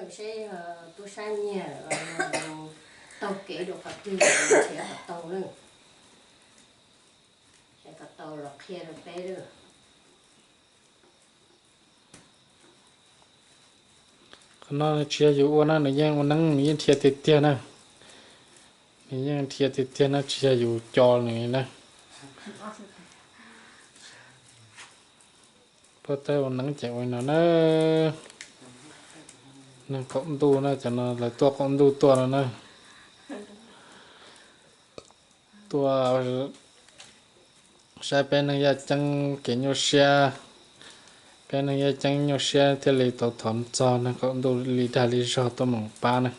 Seb tub sab nyiag taug kev rau qhov twg, nrhiav kom tau na, nrhiav kom tau los qhia rau peb lawm. Qhov no tsis yog yus ua na, nws yeej ua neeb, nws yeej dhia tiag tiag na. Nws yeej dhia tiag tiag na, tsis yog yus co nws na. Pab tab ua neeb ces ua no na. Neeg qaum ntuj na, cov no lawv tuaj qaum ntuj tuaj no na. Tuaj saib peb neeg yaj ceeb kev nyuaj siab, peb neeg yaj ceeb nyuaj siab thiaj li tau thov txog neeg qaum ntuj li dag li zog tuaj mus pab na.